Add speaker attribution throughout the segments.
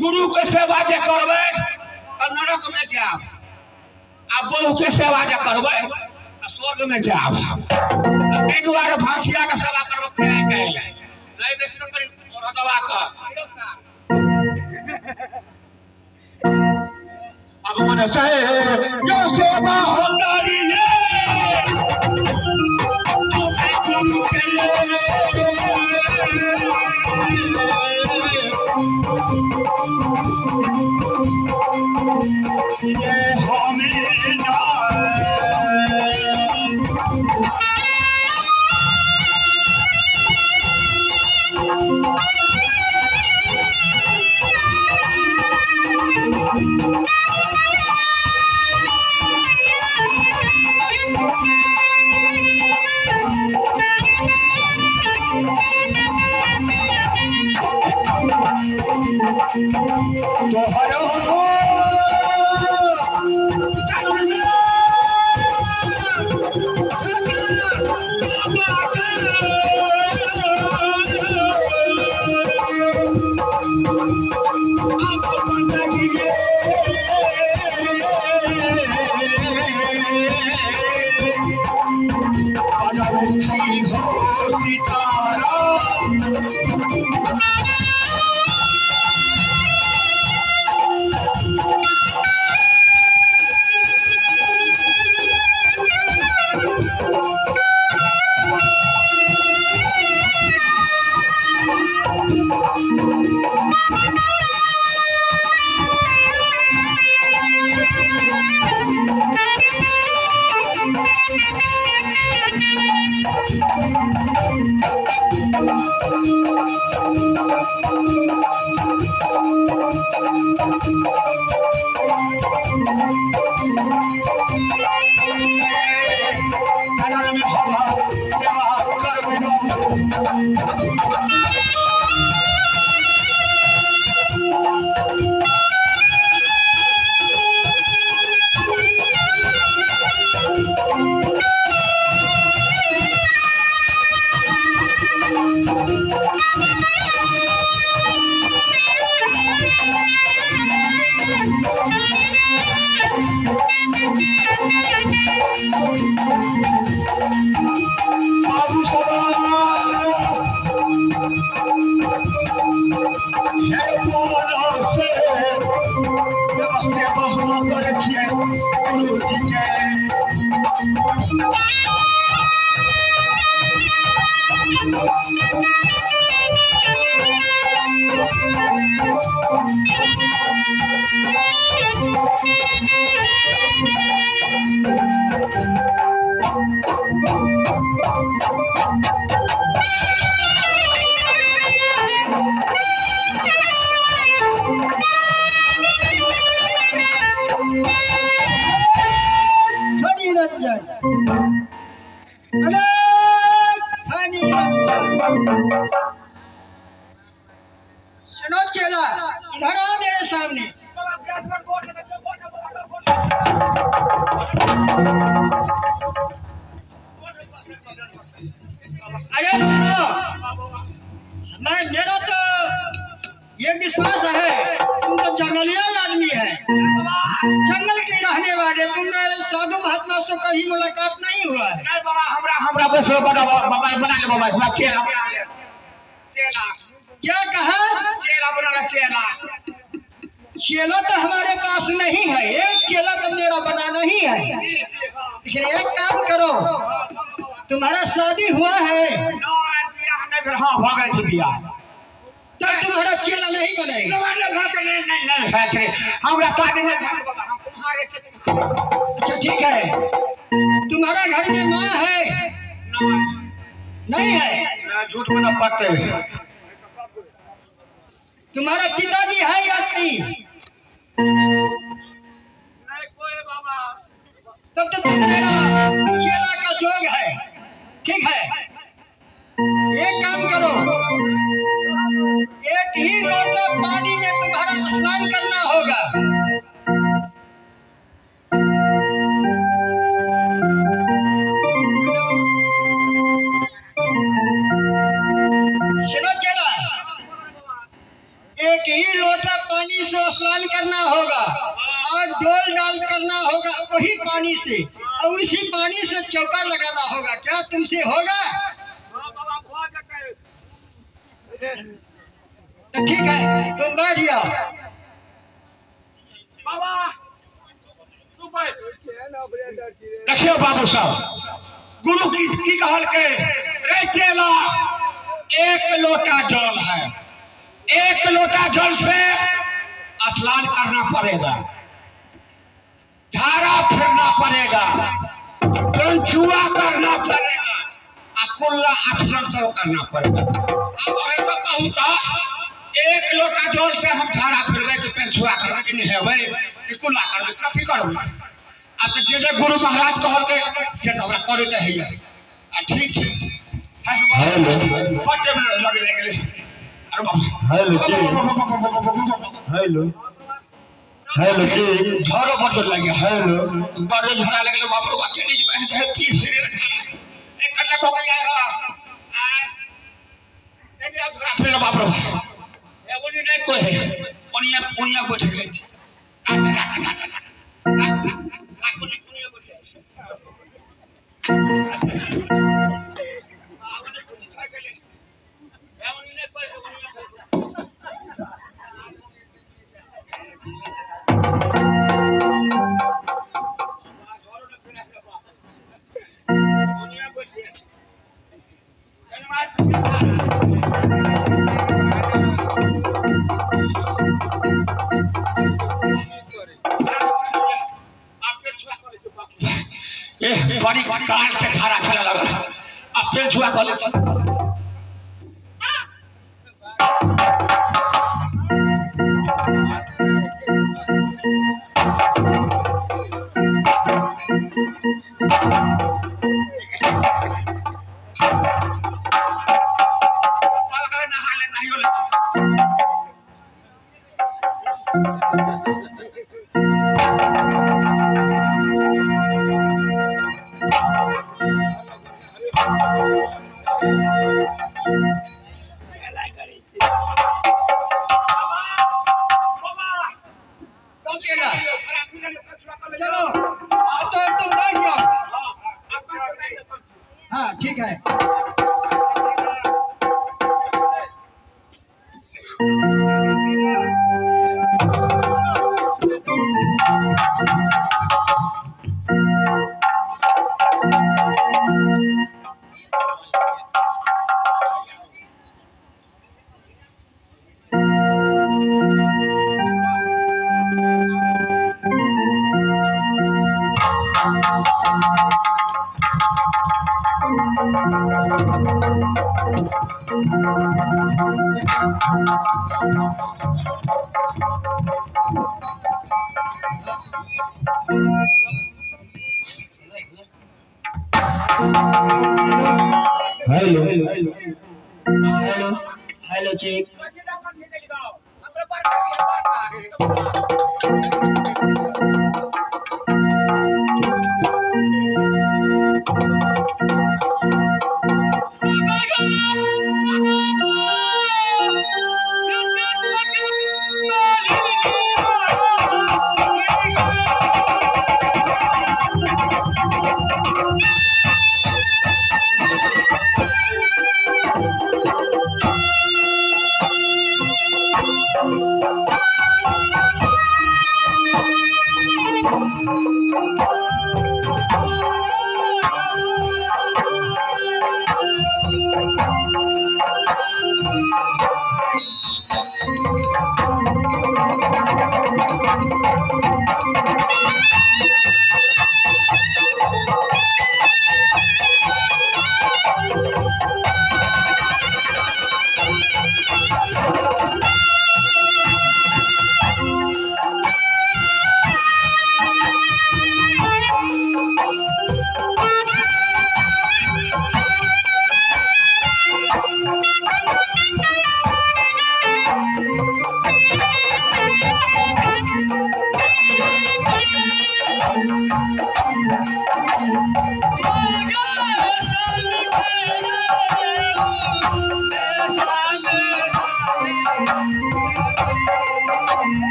Speaker 1: गुरु के सेवा जे करबै तऽ नरक में जायब आ बहू के सेवा जे करबै तऽ स्वर्ग में जायब। ताहि दुआरे भाषिया के सेवा करबक छै आइ काल्हि। नहि बेसी तऽ कनि दबा कऽ अब मन से जो सेवा हो तारी रे गुरु के ये हमें ना तोहरो
Speaker 2: सुनो चेला, इधर आओ मेरे सामने। अरे सुनो, मैं मेरा तो ये विश्वास है, तुम तो जंगलिया आदमी है, जंगल के रहने वाले, तुम साधु महात्मा से कभी मुलाकात नहीं हुआ है।
Speaker 1: नहीं बाबा, हमरा हमरा बस बना बना ले बाबा, हमरा चेला चेला।
Speaker 2: क्या कहा?
Speaker 1: चेला बना, चेला।
Speaker 2: चेला तो हमारे पास नहीं है, एक चेला तो मेरा बना नहीं है। लेकिन एक काम करो, तुम्हारा शादी हुआ है?
Speaker 1: हाँ,
Speaker 2: तब तुम्हारा चेला नहीं बनेगा।
Speaker 1: हमरा शादी नहीं।
Speaker 2: अच्छा ठीक है, तुम्हारा घर में माँ है? नहीं है।
Speaker 1: झूठ मत पड़ते।
Speaker 2: तुम्हारा पिताजी है या नहीं?
Speaker 1: नहीं कोई बाबा।
Speaker 2: तब तो तुम मेरा चेला का जोग है। ठीक है, एक काम करो, एक ही लोटा पानी में तुम्हारा स्नान करना होगा। सुनो चेला, एक ही लोटा पानी पानी से स्नान करना होगा और डोल डाल करना होगा वही पानी से, और उसी पानी से चौका लगाना होगा। क्या तुमसे होगा? तो ठीक है, तुम बैठ जाओ।
Speaker 1: बाबा तू बैठ। देखियो बाबू साहब, गुरु की कहल के रे चेला, एक लोटा जल है, एक लोटा जल से स्नान करना पड़ेगा, झाड़ा फिरना पड़ेगा, कंचुआ करना पड़ेगा, आ कुल्ला आचरण सब करना पड़ेगा। अब ऐसा कहूँ तो एक लोटा जल से हम झाड़ा फिरबै कि पेंचुआ करबै कि नहेबै कि कुल्ला करबै, कथी करबै? आ तऽ जे जे गुरु महाराज कहलकै से तऽ हमरा करैके होइए। आ ठीक छै।
Speaker 3: हेलो।
Speaker 1: बड्ड लगे लागि गेलै। अरे बाबा।
Speaker 3: हेलो जी। हेलो हेलो जी।
Speaker 1: झरो बड्ड जोर लागि गेल।
Speaker 3: हेलो।
Speaker 1: बड्ड झड़ा लगलै बाप रे बाप, केनी जे तीर फिरे झड़ा एक कटला ठोक जाय हा। आ एक झड़ा फिरे बाप रे बाप, ए ओनी नहि कोइ है, ओनिया ओनिया बैठ गेल छै। काट काट काट काट काट काट ओनिया बैठ गेल छै। आ ओनी खा गेलै। ए ओनी नहि कोइ है, ओनिया ओनिया बैठ गेल छै। बड़ी काल से झाड़ा चले लगल। अब फिर छुआ कॉलेज नहा ले, नहाइयो ले छी।
Speaker 2: चेला चलो, अब तो तुम बैठ जाओ। हाँ ठीक है।
Speaker 3: Hello
Speaker 2: hello hello check.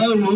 Speaker 3: Hello.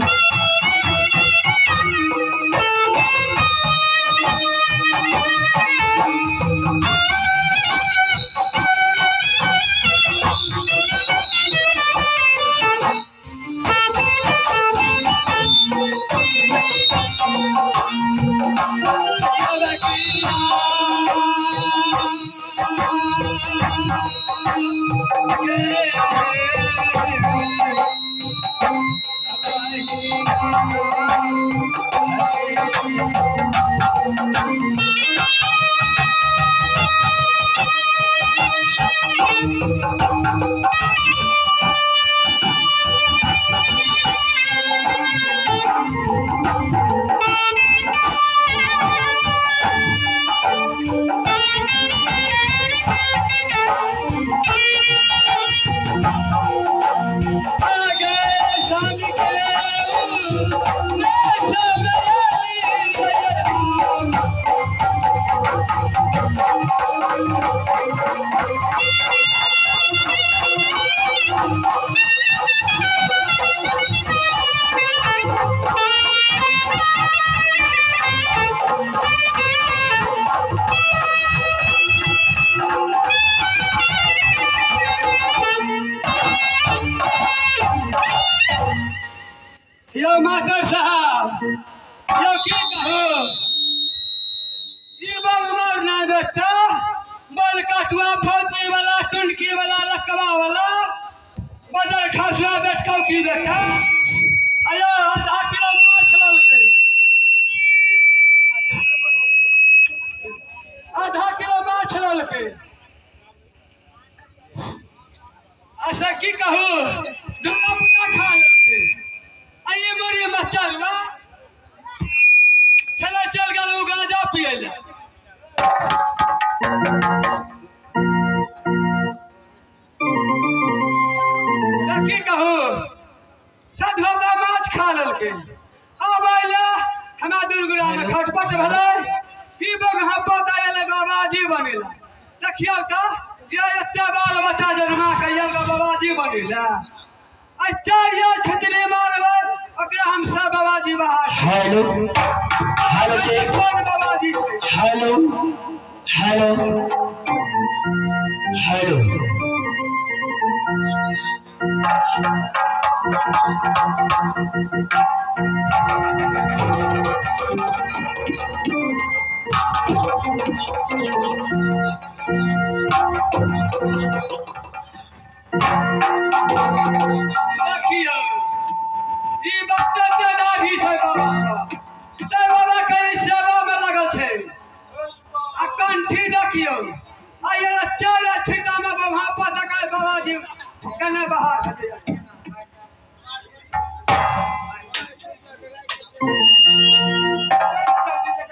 Speaker 2: यो मास्टर साहब, यो की कहो, ई बल मार ना बेटा, बल कटुआ फौजी वाला टुनकी वाला लकवा वाला बदर खसुआ बेटकौ की बेटा। अयो आधा किलो माछ ललकै, आधा किलो माछ ललकै। अच्छा की कहू, दुर्गा पूजा खा लेलकै। आइए मोरी बच्चा रुआ चला चल गेल उ गांजा पिए ले। से की कहू, सधौता माछ खा लेलकै। आब अयलै हमरा दुर्गुड़ा में खटपट भेलै, ई बगहा पोता एलै बाबाजी बनेला। देखियौ तऽ ये एते बाल बच्चा जन्मा के आयल बाबाजी बनेला। आ चारि छतरी मारबै ओकरा हम सब बाबाजी बाहर।
Speaker 3: Hello hello check.
Speaker 2: कोन बाबाजी छै?
Speaker 3: Hello hello hello.
Speaker 2: देखियौ ई बच्चा ते दाढ़ी छै बाबा के, तै बाबा के ई सेवा में लगल छै। आ कंठी देखियौ, आ ये चारि छिट्टा में बबहा पटका बाबाजी कने बाहर खतै।